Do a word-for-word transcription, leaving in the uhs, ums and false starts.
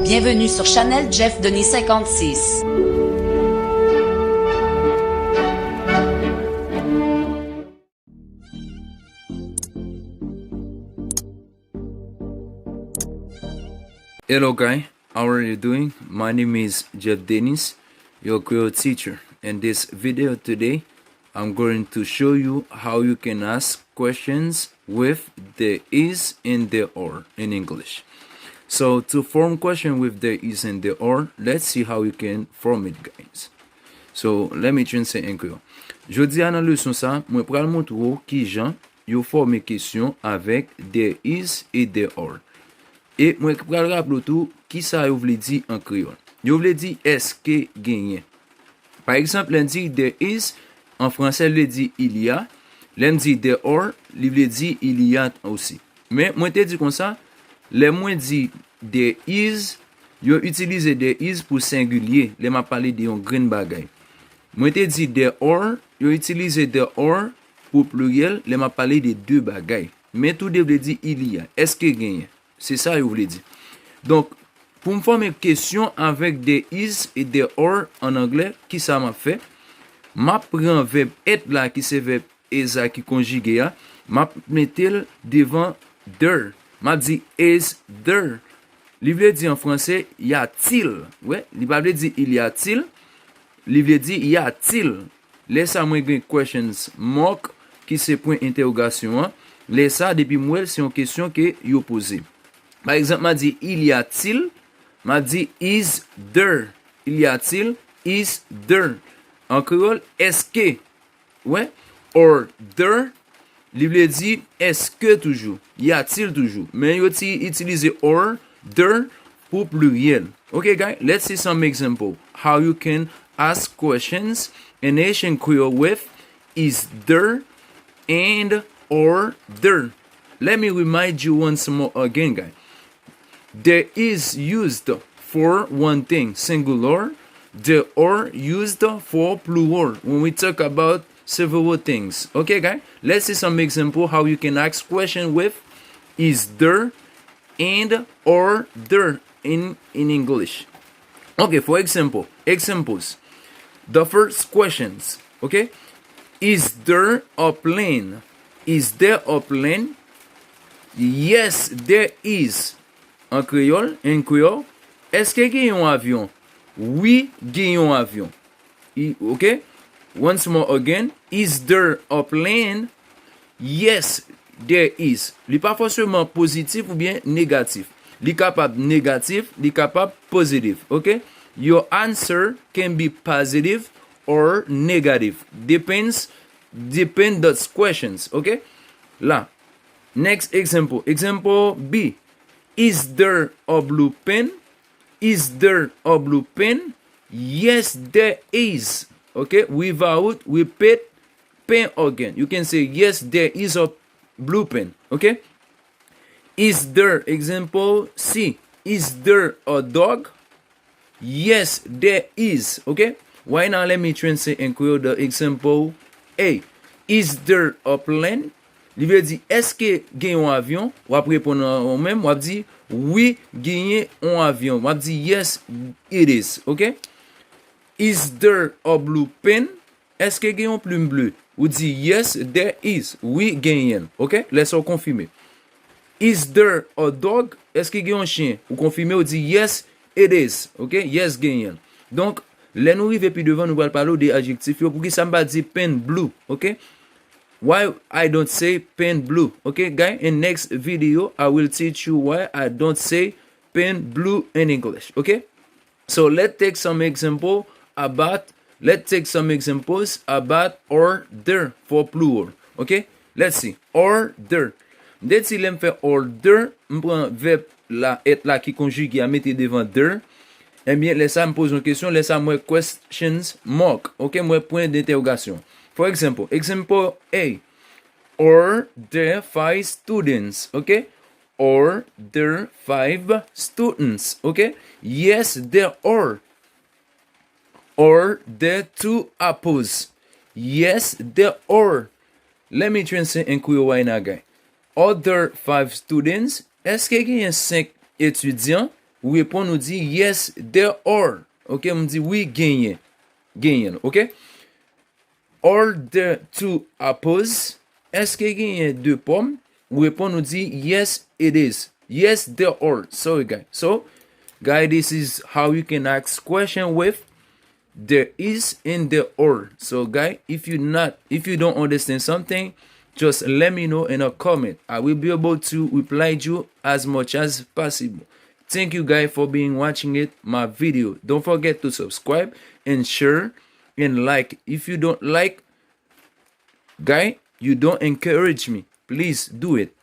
Bienvenue sur Channel Jeff Denis cinquante-six. Hello guy, how are you doing? My name is Jeff Dennis, your Creole teacher. In this video today, I'm going to show you how you can ask questions with there is and there are in English. So to form question with there is and there are, let's see how you can form it, guys. So let me translate in Creole. Jodi a nan leson sa, mwen pral montre w kijan yo fòme kesyon avèk there is e there are. E mwen pral raple w tou kisa yo vle di an kreyòl. Yo vle di èske genyen. Pa egzanp, lè n di there is, an fransè, l vle di il y a. Lè m di there are, li vle di il y a aussi. Men mwen te di konsa, lè mwen di there is, yo itilize there is pou sengilye lè m ap pale de yon grenn bagay. Mwen te di there are, yo itilize there are pou pliryèl lè m ap pale de de bagay. Men toude vle di il y a. Èske genyen? Se sa yo vle di. Donk, pou m fòme kesyon avèk there is e there are an anglè, kisa m ap fè? M ap pran vèb être la ki se vèb is a ki konjige a, m ap mete l devan there. M ap di is there. Li vle di an fransè, y a-t-il? Wè, li pa vle di il y a-t-il, li vle di y a-t-il. Lè sa mwen gen questions mark ki se pwen entèwogasyon an. Lè sa depi m wè l se yon kesyon ke yo poze. Pa egzanp, m a di il y a-t-il? M a di is there? Il y a-t-il? Is there? An kreyòl, èske? Wè, are there, li vle di èske toujou, y a-t-il toujou. Men yo ti itilize are there pou pliryèl. Ok, guys, let's see some example how you can ask questions in Haitian Creole with is there and are there. Let me remind you once more again, guys. There is used for one thing, singular. There are used for plural when we talk about several things. Okay, guys? Let's see some example how you can ask question with is there and are there in, in English. Okay, for example, examples. The first questions, okay? Is there a plane? Is there a plane? Yes, there is. An kreyòl, in Creole, èske gen yon avyon? Wi, gen yon avyon. I, ok? Once more again, is there a plane? Yes, there is. Li pa fòseman pozitif oubyen negatif. Li kapab negatif, li kapab pozitif, ok? Your answer can be positive or negative. Depends, depend the questions, ok? La, next example. Example B. Is there a blue pen? Is there a blue pen? Yes, there is. Okay, without repeat pen again. You can say, yes, there is a blue pen. Okay? Is there, example C, is there a dog? Yes, there is. Okay? Right now, let me translate and create the example A. Is there a plane? Li vle di, èske gen yon avyon? W ap reponn an ou menm, w ap di, wi, genyen yon avyon. W ap di, yes, it is. Ok? Is there a blue pen? Èske gen yon plim ble? Ou di, yes, there is. Wi, genyen l. Ok? Lè sa w konfime. Is there a dog? Èske gen yon chen? Ou konfime, ou di, yes, it is. Ok? Yes, genyen l. Donk, lè nou rive pi devan, nou pral pale w de adjektif yo. Poukisa m pa di pen blue? Ok? Why I don't say pen blue? Okay, guys, in next video, I will teach you why I don't say pen blue in English. Okay? So let's take some example about, let's take some examples about are there for plural. Okay? Let's see. Are there. M te di lè m fè are there, m pran vèb la, être la ki konjige a, mete devan there. Ebyen, lè sa m poze yon kesyon, lè sa m wè questions mark. Ok, m wè pwen dentèwogasyon. For example, example A. Are there five students? Ok? Are there five students? Ok? Yes, there are. Are there two apples? Yes, there are. Let me translate and Creole right now, guys. Are there five students? Èske genyen senk etidyan? Ou reponn, ou di, "Yes, there are." Ok, m di, "Wi, genyen." Genyen, ok? "Are there two apples?" Èske genyen de pòm? Ou reponn, ou di, "Yes, it is." Yes, there are. Sorry, guy. So, guy, this is how you can ask question with "there is" and "there are." So, guy, if you not, if you don't understand something, just let me know in a comment. I will be able to reply you as much as possible. Thank you, guy, for being watching it, my video. Don't forget to subscribe and share and like. If you don't like, guy, you don't encourage me. Please do it.